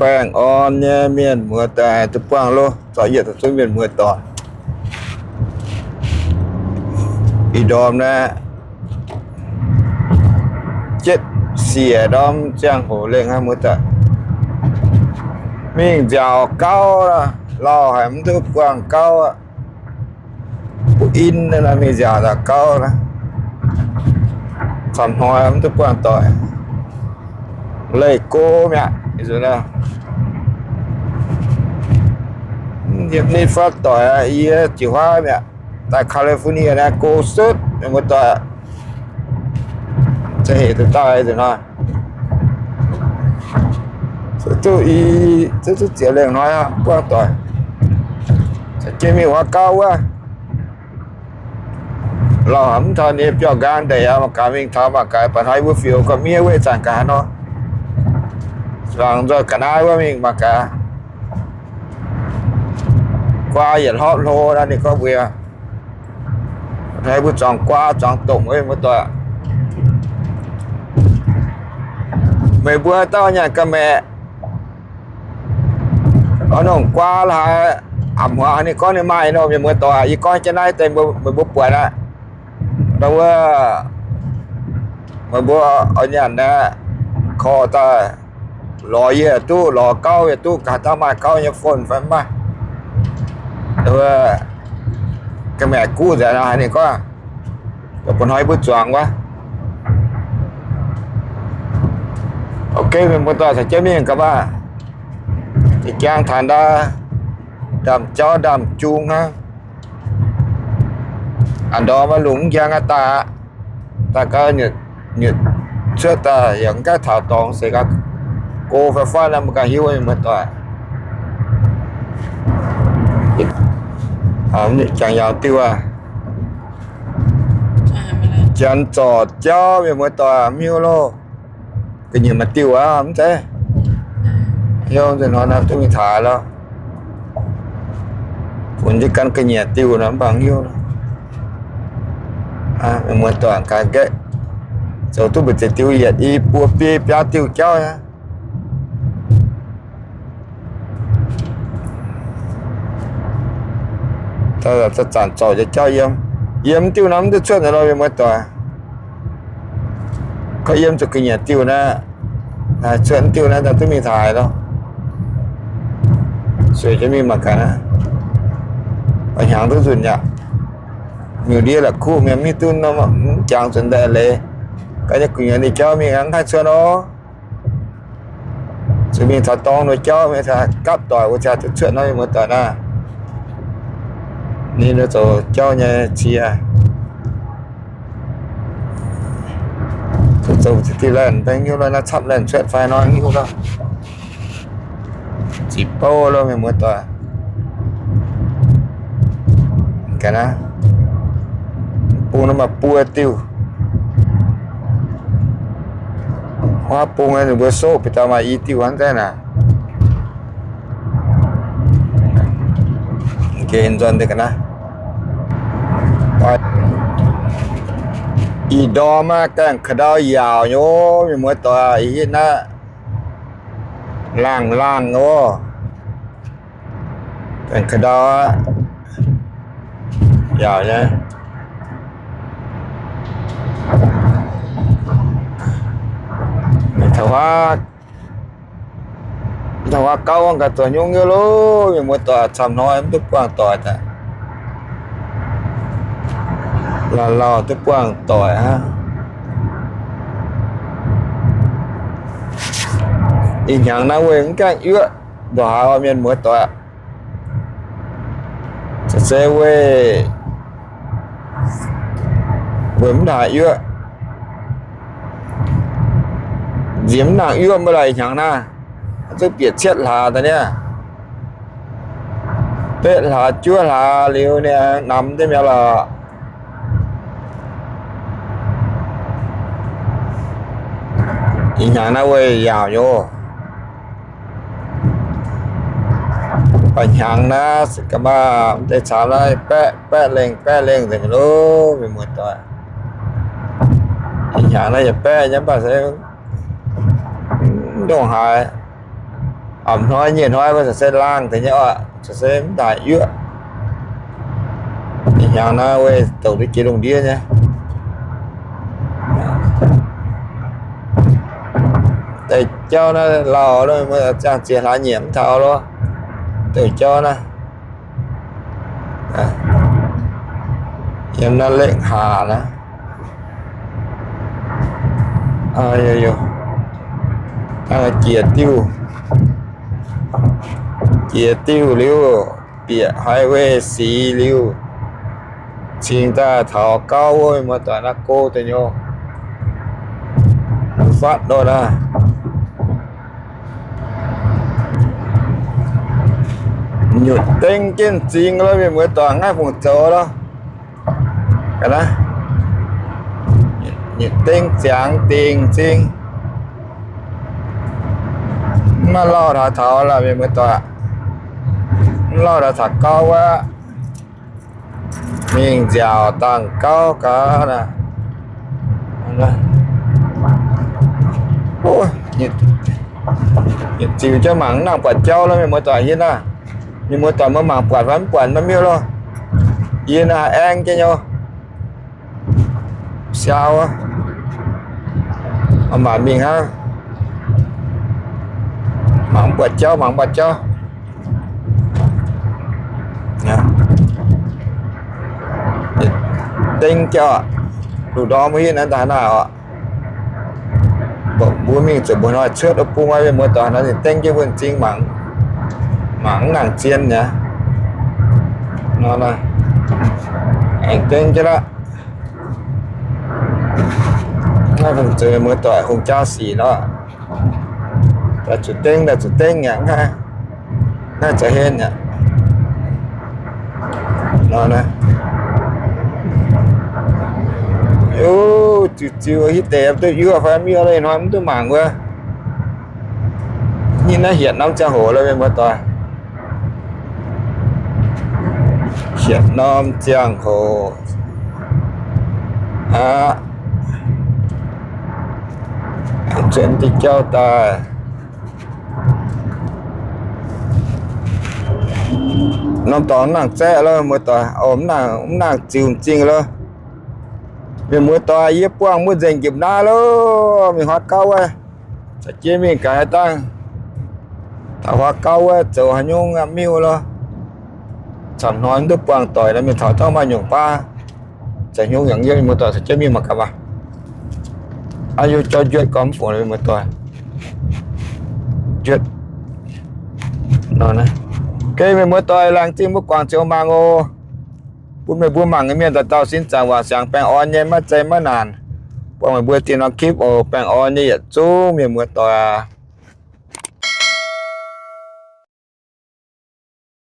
baengh orn nyei mienh muoz doic duqv buangh loh, zorqv yietc daaih zunv mienh muoz doic. Ih ndorm naaiv jietv siec ndorm ziangh hoc lengh aqv muoz doic. Mingh nziaauc gauv, lauh haic mv duqv buangh gauv aqv. Mbuo in naaiv mingh nziaauc gauv, camv hnoi mv duqv buangh doic. Leih go mi'aqv. Yiem nitv fatv doic, yie jiu huaav mi'aqv. Daaih California naaiv go sutv, mienh muoz doic. Za'heix duqv daaih nzunc hnoi, duqv i, duqv ziex lengh hnoi buangh doic. Za'gengh mingh huaav gauv wuov, lauh mv taux ninh biauv-nqaang ndeic aqv. Mangc gaax mingh taux mangc gaax, baac hnoi mbuo fiuc gorqv-miev wuov zanc gaax nor, zuangx nzoih ga'naaiv wuov mingh mangc gaax. Guaa yietc hlopv hlo nor, ninh gorngv mbuo, hnoi mbuo zuangx guaa zuangx domc, mienh muoz doic. Meih mbuo dauh nyanc ga'maeqc, oix nongc guaa la'haaix, a'hmuangx ninh gorngv ninh maaih nor, mienh muoz doic. Yie gorngv jienv naaiv deix meih mbuo buatc aqv. Ndau wuov meih mbuo oix nyanc naaiv, korv daaih, lorz yie duqv, lorz gauv yie duqv, gaax daaih maaih gauv nyei fon fai mv maaih. Ga'maeqc guv nzengc nor, haiz ninh gorngv, bun hnoi mbuo zuangx wuov. Ok, mienh muoz doic, caux jienv mingh gaax maah. Za'gengh taux ndau, ndaamv-jauv ndaamv-jung hnangv. A'ndorm maiv lungh njang aqv daaih aqv. Daaih gauh nyutc cuotv daaih yaac mv gaengh taux dorngx seix gaax, go fai faanv naaiv mbuo gauh hiuv, mienh muoz doic. Jangx yaauc diuh aqv. Janx zorc jauv, mienh muoz doic, mv hiuv loh. Ga'nyiec maaih diuh aqv, mv zeiz? Hiuv nzunc hnoi naaiv duqv mingh taux loh. Funx jienv gan ga'nyiec diuh nor mv baac mv hiuv. Mienh muoz doic, gaax nqaeqv zoux duqv mbu'ziex diuh yietc i buo biei biaa diuh jauv aqv. Zanc-zanc zorc nyei jauv yiem, yiem diuh nor mv duqv cuotv nor, mienh muoz doic. Gorngv yiem zuqc ga'nyiec diuh naaiv, cuotv diuh naaiv daaih duqv mingh taux loh. Sueih jienv mingh mangc gaax naaiv. Oix hnyangx duqv nzunc yaac miuc-ndiev la'kuqv mienh mv hiuv duqv, mv jangx zuqc ndaaih leiz. Ga'nyiec gu'nyuoz ninh jauv mingh mv haih cuotv nor. Zuqc mingh taux dorngx nor jauv mingh gapv doic wuov ziangh duqv cuotv nor, mienh muoz doic naaiv. Ninh zoux jauv nyei cie. Zoux diuh laanh mv hiuv loh, naaiv camv laanh cuotv fai nor mv hiuv loh. Ziqc bouv loh, mienh muoz doic. Ga'naaiv bung naaiv maaih buo diuh. Huaav bung ninh mbuo soqv bieqc dauh maaih i diuh hnangv deix naaic. Geh nzuonx deix ga'naaiv. Ih ndorm aqv, gaengh ka'ndau yaauc nyei, mienh muoz doic, ih hitv naaiv laangh laangh nyei. Gaengh ka'ndau aqv, yaauc nyei. Taux huaav, taux huaav gauv ga'naaiv zoux nyungc nyei loh, mienh muoz doic, camv hnoi mv duqv buangh doic aqv. Lauh lauh duqv buangh doic aqv. Ih hnyangx naaiv weic mv gaengh yuoqv ndongc haaix, mienh muoz doic. Se weic, weic mv haaix yuoqv, nziex mv nangc yuoqv mv laaix hnyangx naaiv, zuqc bieqc cietv hlaax daaih niaa. Betv hlaax juov hlaax liuz niaa, namx deix mi'aqv lorqc. Ih hnyangx naaiv weic yaauc nyei. Baac hnyangx naaiv se ga'maah mv deix caamx naaiv baeqv baeqv lengh baeqv lengh nzengc loh, mienh muoz doic. Ih hnyangx naaiv yietc baeqv nyei mv baac se mv ndongc haaix. A'hnoi nyei hnoi mbuo corc se laangh deix nyei oc, corc se mv daaih yuoqv. Hnyangx naaiv weih douc duqv jiex lungh ndiev nyei. Deix jauv naaiv lauh lo, ziangh ziex hlaax nyeic mv taux lo. Deix jauv naaiv yiem naaiv Lekv Haac naaiv. Jiex diuh, jiex diuh liuz, bieqc highway six liuz, cingx daaih taux gauv wuov, mienh muoz-doic, naaiv go deix nyei, fatv ndortv aqv. Nyutc deng jienv m'zing lo, mienh muoz-doic, naaiv fungc zoux lo. Nyutc deng ziangx dingc m'zing. Mv maaih lauh taux taux lorqc, mienh muoz-doic. Mv lauh taux taux gauv wuov, mingh nziaauc dangh gauv gaax. Yietc ziux jienv mangc mv nangc buatc jauv lo, mienh muoz-doic, hiuv naaiv. Mienh muoz-doic, meih mangc buatc fai mv buatc, maiv miuc lo. Yie naaiv aengv jienv nyei. Siau, mangc mingh hnangv. Mangc mv buatc jauv, mangc mv buatc jauv. Deng jauv, luv ndorm mbuo hitv naaiv daaih naaiv oc. Mbuo mingh zuqc mbuo hnoi cuotv wuov bung, mienh muoz-doic, nor ninh deng jienv mbuo m'zing mangc, mangc mv nangc zien aqv. Nor aengx deng jienv aqv. Naaiv fungc zoux mienh muoz-doic, hungh jaa sic nor. Daaih zuqc deng, daaih zuqc deng aqv. Naaiv za'hlen aqv. Nor, ziux ziux hitv deix duqv yuoqv fai mv yuoqv lo, ih hnoi mv duqv mangc wuov. Ninh naaiv hietc norm ziangh hoc lo, mienh muoz-doic. Hietc norm ziangh hoc aqv. Zuonx diuh jauv daaih. Norm dorngx mv nangc zaeqv lo, mienh muoz-doic, mv nangc ziux m'zing lo. Mienh muoz-doic, yie buangh mbuo nzengc njiepc naaiv lo. Mingh huaav gauv wuov, caux jienv mingh gaax dangh. Taux huaav gauv wuov zoux haaix nyungc miuc lo. Camv hnoi mv duqv buangh doic nor, mingh taux dangh maaih nyungc baav, caux haaix nyungc yangh yiem, mienh muoz-doic, caux jienv mingh mangc gaax maah. Aa, yie jauv njuotv gorngv mv fungc, mienh muoz-doic. Njuotv nor, mienh muoz-doic, laengz zingh mbuo guangc ziouc mangc oc. Bun meih mbuo mangc nyei mienh dauh dauh sin zaangc wangc siangx baengh orn nyei, maiv zei maiv naanc. Buangh meih mbuo dieh norm คลิป oc. Baengh orn nyei yietc zungv, mienh muoz-doic aac.